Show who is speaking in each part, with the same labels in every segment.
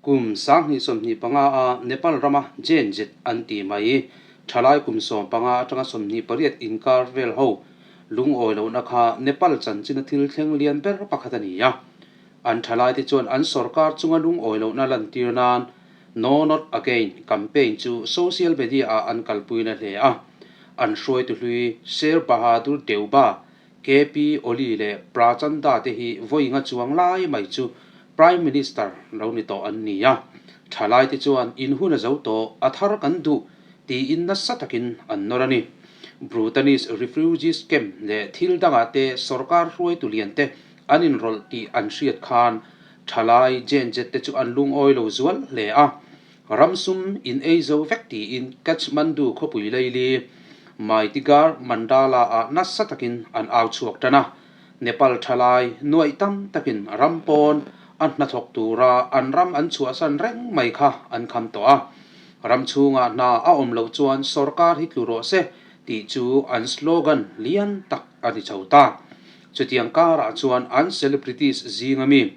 Speaker 1: Kum 2025 a Nepal rama Gen Z an tih mai, thalai kum 15 atanga 28 inkar vel ho lungawi lohna kha Nepal chanchina thil thleng lian ber pakhat a ni a. An thalaite chuan an sorkar chunga lungawi lohna lantir nan No Not Again campaign chu social media ah an kalpuina hle a. An hruaitu hlui Sher Bahadur Deuba KP Oli leh Prachanda te hi vawi nga chuang lai mai chu Prime Minister lo ni tawh an ni a. Thalai te chuan in hun a zo tawh, a thar kan duh tiin nasa takin an nawr a ni. Brutanis Refugees Camp leh thil dangah te sorkar hruaitu lian te an inrawlh tih an hriat khan thalai Gen Z te chu an lungawi lo zual hle a. Ramsum in ei zo vek tiin Kathmandu khawpui leili Maitigar Mandala ah nasa takin an au chhuak tan a. Nepal thalai nuaih tam takin ram pawn a hnathawk tura an ram an chhuahsan reng mai kha an kham tawh a. Ram chhungah hna a awm loh chuan sorkar hi tlu rawh se tih chu an slogan lian tak a ni chho ta. Chutiang karah chuan an celebrities zinga mi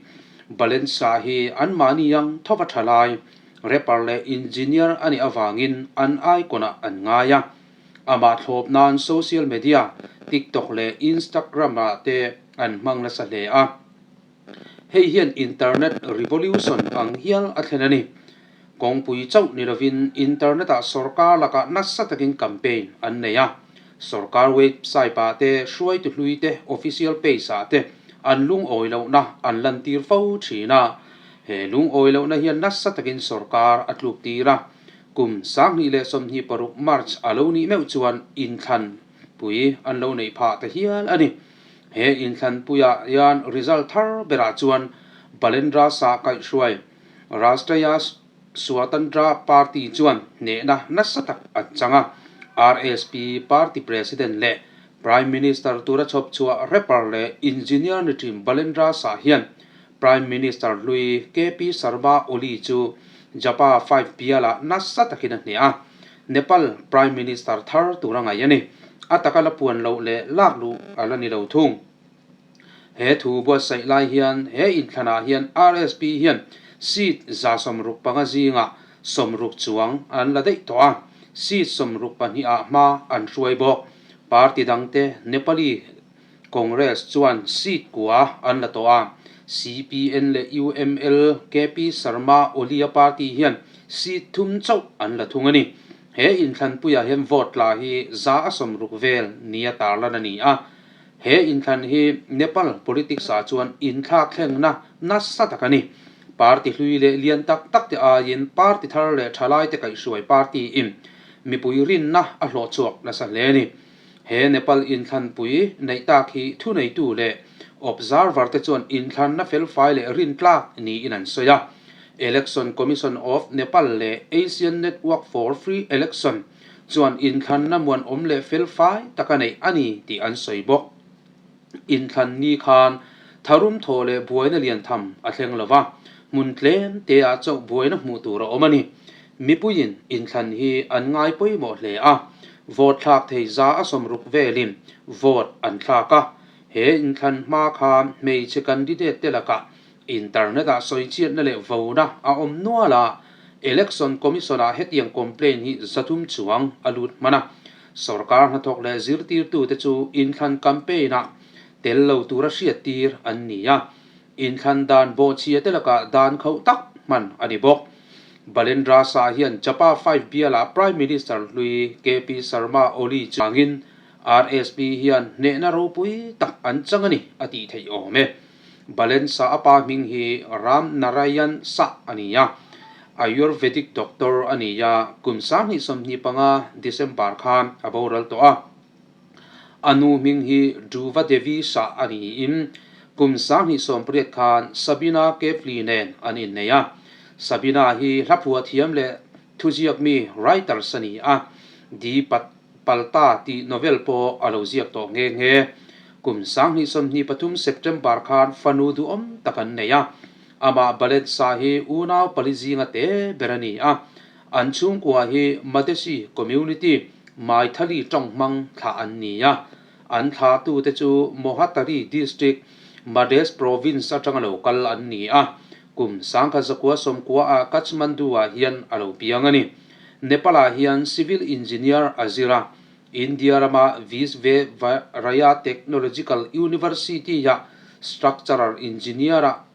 Speaker 1: Balensa hi anmahni ang thova tha lai, rapper leh engineer a nih avangin an icon-ah an ngai a. Amah thlawp nan social media, TikTok leh Instagram-ah te an hmang nasa hle a. Hei hian internet revolution ang hial a thlen a ni. Kawngpui chauh ni lovin internet-ah sorkar lakah nasa takin campaign an nei a. Sorkar website-ah te, hruaitu hlui te, official page-ah te an lungawi lohna an lantir fo thin a. He lungawi lohna hian nasa takin sorkar a tluk tir a. Kum 2026 March a lo nih meuh chuan inthlanpui an lo neih phah ta hial a ni. He inthlanpuiah hian result thar berah chuan Balendra Shah kaihhruai Rashtriya Swatantra Party chuan hnehna nasa tak an chang a, RSP party president leh Prime Minister tura chhawp chhuah rapper leh engineer ni thin Balendra Shah hian Prime Minister hlui KP Sharma Oli chu Japa 5 bialah nasa takin a hneh a, Nepal Prime Minister thar tura ngaih a ni. A taka la puan loh leh lak luh a la ni lo thung. He thu buatsaih lai hian he inthlanah hian RSP hian seat 65 zingah 60 chuang an la daih tawh a, seat 62 ah hma an hruai bawk. Party dangte Nepali Congress chuan seat kua an la tawh a, CPN leh UML KP Sharma Oli-a party hian seat thum chauh an la thung a ni. He inthlanpuiah hian vote tla hi 60% vel nia tarlan a ni a. He inthlan hi Nepal politics ah chuan inthlak thlengna nasa tak a ni. Party hlui leh lian tak tak te aiin party thar leh thalai te kaihhruai party in mipui rinna a hlawh chhuak nasa hle a ni. He Nepal inthlanpui neih tak hi thuneitu leh observer te chuan inthlanna felfai leh rintlak niin an sawi a. Election Commission of Nepal leh Asian Network for Free Election chuan inthlanna muanawm leh felfai tak a neih a ni tih an sawi bawk. Inthlan ni khan tharum thaw leh buaina lian tham a thleng lo va, hmun tlem te ah chauh buaina hmuh tur a awm a ni. Mipuiin inthlan hi an ngai pawimawh hle a, vote thlak thei 60% velin vote an thlak a. He inthlan hma khan hmeichhe candidate te lakah Internet ah sawichhiatna leh vona a awm nual a, Election Commission ah hetiang complaint hi 300 chuang a lut hman a. Sorkar hnathawk leh zirtirtute chu inthlan campaign ah tel lo tura hriattir an ni a, inthlan dan bawhchhia te lakah dan khauh tak hman a ni bawk. Balendra Shah hian Japa 5 bialah Prime Minister hlui KP Sharma Oli chuangin RSP hian hnehna ropui tak an chang a ni a tih theih awm e. Balensa a pa hming hi Ram Narayan Shah a ni a, Ayurvedic doctor a ni a, kum 2025 December khan a boral tawh a. A nu hming hi Dhruva Devi Shah a niin kum 2018 khan Sabina Kefli nen an innei a. Sabina hi hlaphua thiam leh thuziak mi, writers, a ni a, Di Palta tih novel pawh a lo ziak tawh nghe nghe. Kum 2023 September khan fanu duhawm tak an nei a. Amah Balensa hi unau pali zinga te ber a ni a. An chhungkua hi Madhesi community Maithali tawng hmang thlah an ni a. An thlahtute chu Mohatari district, Madhes province atanga lo kal an ni a. Kum 1990 ah Kathmandu ah hian a lo piang a ni. Nepal ah hian civil engineer a zir a, India rama Visvevaraya Technological University ah structural engineer ah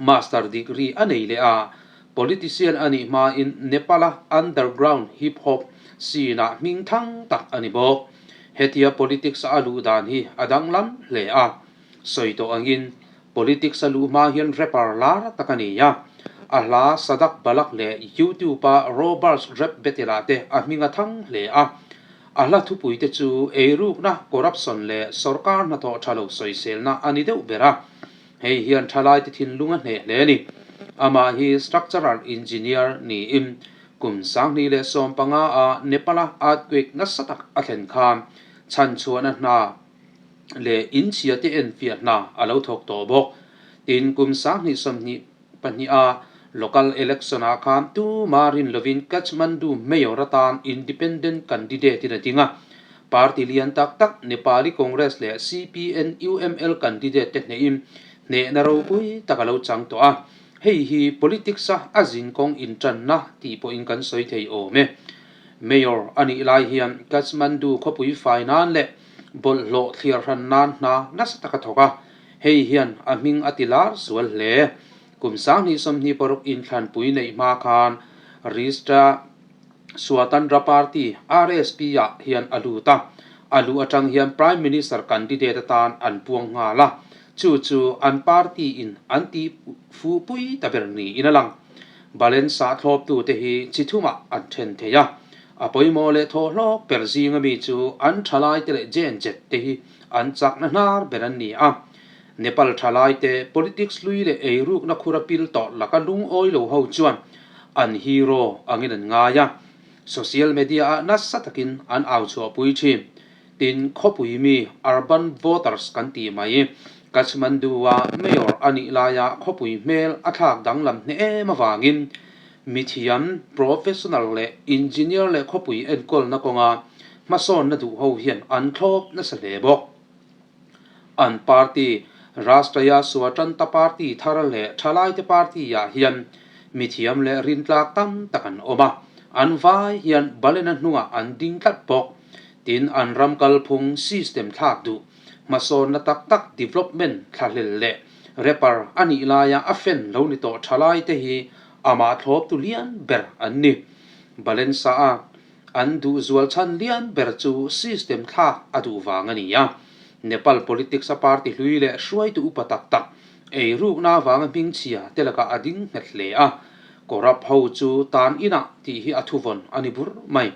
Speaker 1: master degree a nei leh a. Politician a nih hmain Nepal a underground hip hop scene ah hming thang tak a ni bawk. Hetia politics a luh dan hi a danglam hle a. Sawi tawh angin Politics a luh hma hian rapper lar tak a ni a, a hla Sadak Balak leh YouTube-a Robert's Rap Battle-ah te a hming a thang hle a. A hla thupui te chu eirukna, corruption leh sorkar hnathawh tha lo sawiselna a ni deuh ber a. Hei hian thalaite thinlung a hneh hle a ni. Amah hi structural engineer niin kum 2015 a Nepal-a earthquake nasa tak a thlen khan chhanchhuahna hna leh inchhia te enfiah hna a lo thawk tawh bawk. Tin, kum 2022 a local election ah khan tuma rin lovin Kathmandu Mayor atan independent candidate in a ding a. Party lian tak tak Nepali Congress leh CPN-UML candidate te hnehin hnehna ropui tak a lo chang tawh a. Hei hi politics a a zinkawng intanna tih pawhin kan sawi thei awm e. Mayor a nih lai hian Kathmandu khawpui fai nan leh bawlhhlawh thliar hran nan hna nasa tak a thawk a, hei hian a hming a ti lar sual hle. Kum 2026 inthlanpui neih hma khan Rishtra Swatantra Party, RSP, ah hian a lut a, a luh atang hian Prime Minister candidate atan an puang nghal a, chu chu an party in an tih fuhpui ta ber niin a lang. Balensa thlawptute hi chi thumah an then thei a, A pawimawh leh thawhhlawk ber zinga mi chu an thalaite leh Gen Z te hi an chakna hnar ber an ni a. Nepal thalaite politics hlui leh eirukna khura pil tawh laka lungawi lo ho chuan an hero angin an ngai a, social media ah nasa takin an au chhuahpui thin. Tin, khawpui mi urban voters kan tih mai. Kathmandu-a mayor a nih laia khawpui hmel a thlak danglam hneh em avangin Mithiam, professional leh engineer leh khawpui enkawlna kawnga hmasawnna duh ho hian an thlawp nasa hle bawk. An party, Rashtriya Swatantra Party thar leh Thalaite Party-ah hian mithiam leh rintlak tam tak an awm a, an vai hian balena hnungah an ding tlat bawk. Tin, an ram kalphung, system, thlak duh, hmasawnna tak tak, development, thlahlel leh rapper a nih laia a fan lo ni tawh thalaite hi amah thlawptu lian ber an ni. Balensa a an duh zual chhan lian ber chu system thlak a duh vang a ni a. Nepal politics a party hlui leh hruaitu upa tak tak eirukna avanga hmingchhia te lakah a ding nghet hle a. Corrupt ho chu tan inah tih hi a thuvawn a ni bur mai.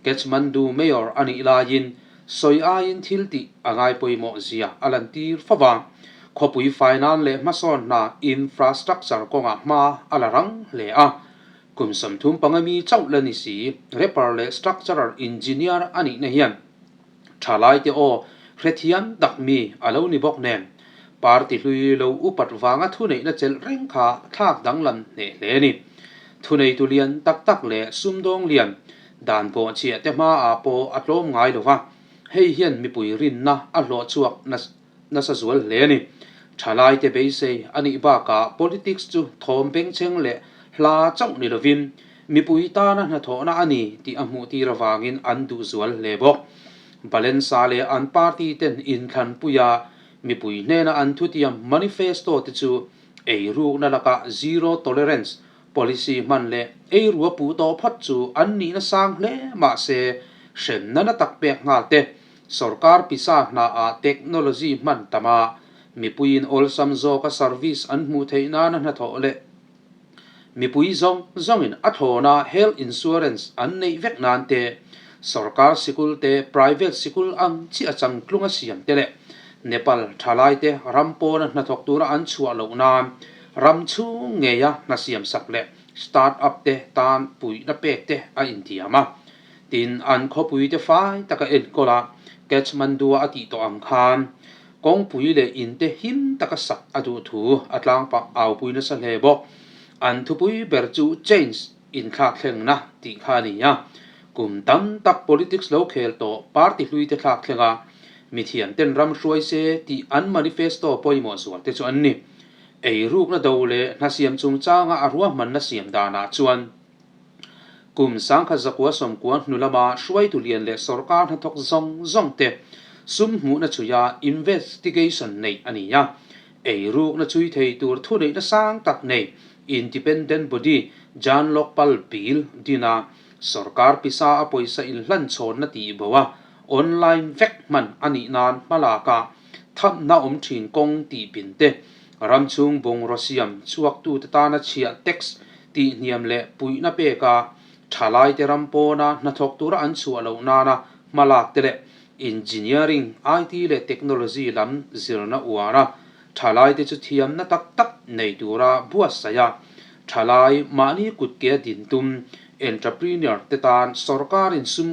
Speaker 1: Kathmandu Mayor a nih laiin Sawi aiin thil tih a ngai pawimawh zia a lantir fo va. Khawpui fai nan leh hmasawn hna infrastructure kawngah hma a la rang hle a. Kum 35 mi chauh la ni si, rapper leh structural engineer a nihna hian thalaite aw hrethiam tak mi a lo ni bawk nen, party hlui lo upat vanga thuneihna chelh reng kha thlak danglam hneh hle a ni. Thuneitu lian tak tak leh sumdawng lian Dan bawhchhiah te hmaah pawh a tlawm ngai lo va, hei hian mipui rinna a hlawh chhuak nasa zual hle a ni. Thalaite beisei a nih bakah politics chu thawm bengchheng leh hla chauh ni lovin mipui tana hnathawhna a ni tih a hmuh tir avangin an duh zual hle bawk. Balensa leh an party ten inthlanpuia mipui hnena an thutiam manifesto te chu eirukna lakah zero tolerance Policy hman leh eirua puh tawh phawt chu an nihna sang hle mah se hremna na tak pek nghal te, sorkar pisa hnaah technology hman tam a, mipuiin awlsam zawka service an hmuh theih nana hnathawh leh mipui zawng zawngin a thlawna health insurance an neih vek nan te, sorkar sikul te private sikul ang chiah changtlunga siam te leh Nepal thalaite ram pawna hnathawk tura an chhuah loh nan Ram chhung ngeia hna siamsak leh start up te tan puihna pek te a intiam a. Tin, an khawpui te fai taka enkawl a, Kathmandu a tih tawh ang khan kawngpui leh in te him taka sak a duh thu a tlangpah aupui nasa hle bawk. An thupui ber chu change inthlakthlengna tih kha a ni a. Kum tam tak politics lo khel tawh party hlui te thlakthleng a, mithiam ten ram hruai se tih an manifesto pawimawh zual te chu an ni. Eirukna do leh hna siam chungchanga a ruahmanna siam danah chuan kum 1990 hnu lama hruaitu lian leh sorkar hnathawk zawng zawng te sum hmuhna chhuia investigation neih a ni a. Eirukna chui thei tur thuneihna sang tak nei Independent Body Jan Lokpal Bill dina sorkar pisa a pawisa inhlanchhawnna tih bo a online vek hman a nih nan hmalak a thamna awm thin kawng tih pin te, ram chhung bungraw siam chhuaktute tana chhiah tax tih hniam leh puihna peka thalaite ram pawna hnathawk tura an chhuah loh nana hmalak te leh engineering, IT leh technology lam zirna uara thalaite chu thiamna tak tak nei tura buatsaih a, thalai mahni kutkea din tum entrepreneur te tan sorkarin sum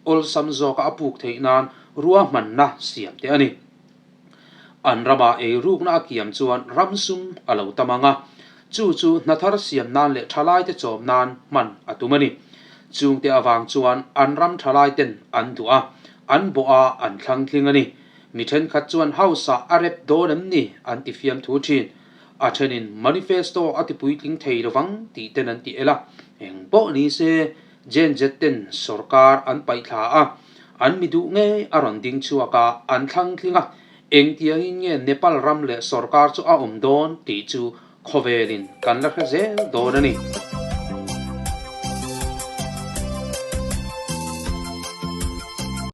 Speaker 1: awlsam zawka a puk theih nan ruahmanna siam te a ni. An rama eirukna a kiam chuan ram sum a lo tam ang a, chu chu hna thar siam nan leh thalaite chawm nan hman a tum a ni. Chungte avang chuan an ram thalaiten an duh a, an bawh a, an thlang tling a ni. Mi thenkhat chuan House ah a rep dawn em ni an ti fiamthu thin. A thenin manifesto a ti puitling thei lovang tih ten an ti el a, eng pawh ni se Gen Z ten sorkar an paih thla a, an mi duh ngei a rawn ding chhuak a, an thlang tling a, engtiangin nge Nepal ram leh sorkar chu a awm dawn tih chu khawvelin kan la hre zel dawn a ni.